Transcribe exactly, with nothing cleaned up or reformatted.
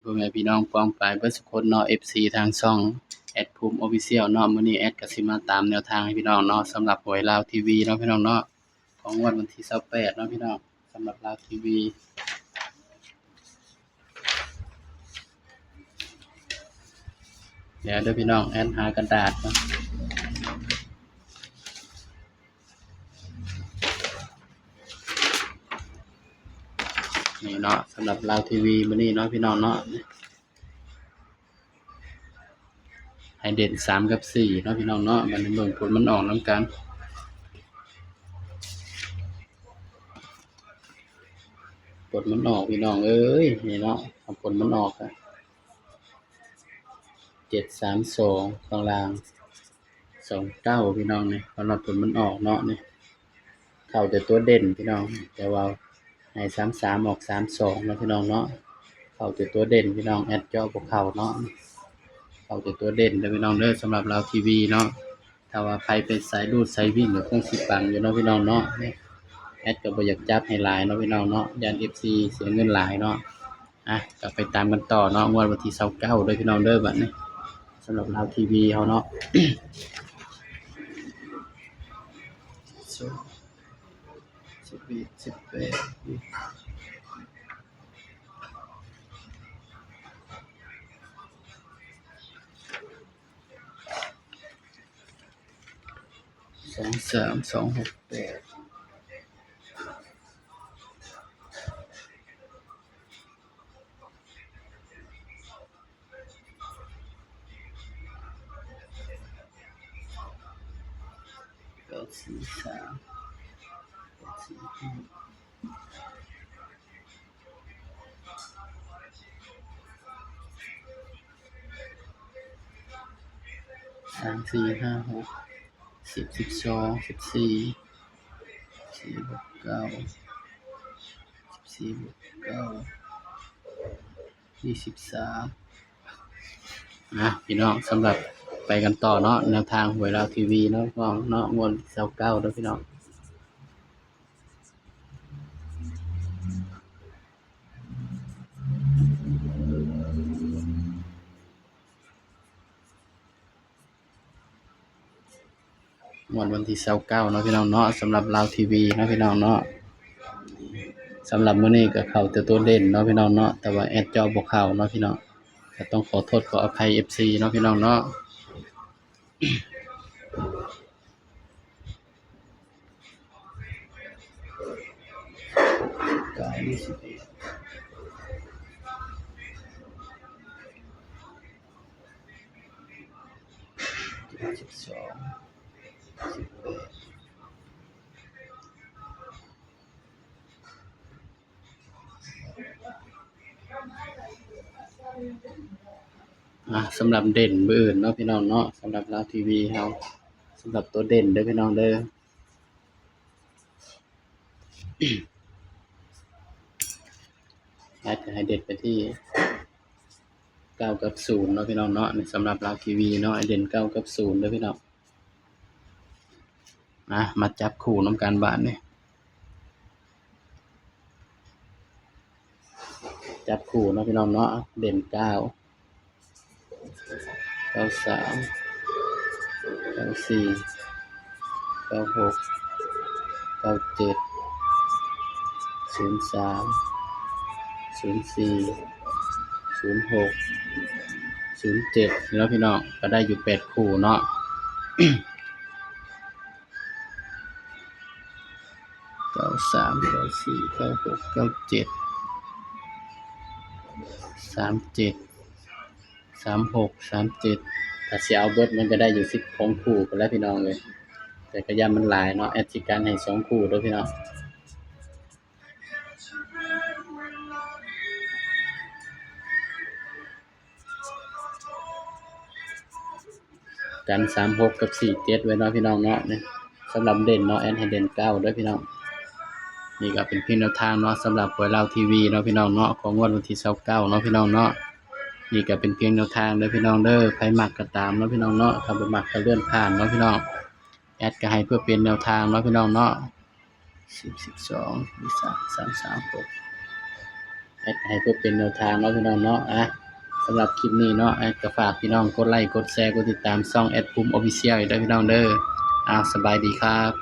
พ่อแม่พี่น้องป้องปายเบิดสุคนเนาะ เอฟซี ทางช่องแอดภูมิ Official เนาะ มื้อนี้แอดก็สิมาตามแนวทางให้พี่น้องเนาะ สำหรับหวยลาวทีวีเนาะพี่น้องเนาะ ของงวดวันที่ซาวแปดเนาะพี่น้อง สำหรับลาวทีวี เดี๋ยวเด้อพี่น้อง แอดหากระดาษเนาะ นี่เนาะ สำหรับลาวทีวีมื้อนี้เนาะพี่น้องเนาะ ให้เด่นสามกับสี่เนาะพี่น้องเนาะ บัดนี้เบิ่งผลมันออกนำกัน ผลมันออกพี่น้องเอ้ย นี่เนาะ ผลมันออกอะ เจ็ดสามสอง ข้างล่าง สองเก้า พี่น้องนี่ สำหรับผลมันออกเนาะนี่ เข้าแต่ตัวเด่นพี่น้อง แต่ว่าให้สามสาม ออกสามสองเนาะพี่น้องเนาะ เข้าแต่ตัวเด่นพี่น้อง แอดเจาะบ่เข้าเนาะ เข้าแต่ตัวเด่นเด้อพี่น้องเด้อ สำหรับลาวทีวีเนาะ ถ้าว่าใครเป็นสายรูดสายวิ่งก็คงสิปังอยู่เนาะพี่น้องเนาะ แอดก็บ่อยากจับให้หลายเนาะพี่น้องเนาะ ย้าน เอฟซี เสียเงินหลายเนาะ อ่ะ ก็ไปตามกันต่อเนาะ งวดวันที่ซาวเก้าเด้อพี่น้องเด้อ บัดนี้ สำหรับลาวทีวีเฮาเนาะ สิบเอ็ด สิบแปด สองสาม สองหกแปด เก้าสี่สาม เก้าสี่ห้า สามสี่ห้าหก สิบ สิบสอง สิบสี่ สี่บวกเก้า สิบสี่บวกเก้า ยี่สิบสาม นะพี่น้อง สำหรับไปกันต่อเนาะ แนวทางหวยลาวทีวีเนาะพี่น้องเนาะ งวดซาวเก้าเด้อพี่น้อง งวดวันที่ซาวเก้าเนาะพี่น้องเนาะ สำหรับลาวทีวีเนาะพี่น้องเนาะ สำหรับมื้อนี้ก็เข้าแต่ตัวเด่นเนาะพี่น้องเนาะ แต่ว่าแอดเจาะบ่เข้าเนาะพี่น้อง ก็ต้องขอโทษขออภัย เอฟซี เนาะพี่น้องเนาะ เก้า ยี่สิบเอ็ด สิบสอง สิบแปด อ่ะ สำหรับเด่นมื้ออื่นเนาะพี่น้องเนาะ สำหรับลาวทีวีเฮา สำหรับตัวเด่นเด้อพี่น้องเด้อ อาจจะให้เด่นไปที่เก้ากับศูนย์เนาะพี่น้องเนาะ นี่สำหรับลาวทีวีเนาะ ให้เด่นเก้ากับศูนย์เด้อพี่น้อง นะ มาจับคู่นำกันบาดนี้ จับคู่เนาะพี่น้องเนาะ เด่นเก้า เก้าสาม เก้าสี่ เก้าหก เก้าเจ็ด ศูนย์สาม ศูนย์สี่ ศูนย์หก ศูนย์เจ็ด แล้วพี่น้อง ก็ได้อยู่แปดคู่เนาะ เก้าสาม เก้าสี่ เก้าหก เก้าเจ็ด สามเจ็ด สามหก สามเจ็ด ถ้าสิเอาเบิดมันก็ได้อยู่สิบสองคู่พู้นแหล้วพี่น้องเอ้ย แต่ก็ย่านมันหลายเนาะ แอดสิกันให้สองคู่เด้อพี่น้อง กันสามหกกับสี่เจ็ดไว้เนาะพี่น้องเนาะ นี่สำหรับเด่นเนาะ แอดให้เด่นเก้าเด้อพี่น้อง นี่ก็เป็นเพียงแนวทางเนาะ สำหรับหวยลาวทีวีเนาะพี่น้องเนาะ ของงวดวันที่ซาวเก้าเนาะพี่น้องเนาะ นี่ก็เป็นเพียงแนวทางเด้อพี่น้องเด้อ ไผมักก็ตามเนาะพี่น้องเนาะ ถ้าบ่มักก็เลื่อนผ่านเนาะพี่น้อง แอดก็ให้เพื่อเป็นแนวทางเนาะพี่น้องเนาะ สิบ สิบสอง มีสาม สาม สาม หก แอ ให้เพื่อเป็นแนวทางเนาะพี่น้องเนาะ อ่ะ สำหรับคลิปนี้เนาะ อ่ะ ก็ฝากพี่น้องกดไลค์ กดแชร์ กดติดตามช่องแอดภูมิ Official อีกด้วยพี่น้องเด้อ อ้าว สบายดีครับ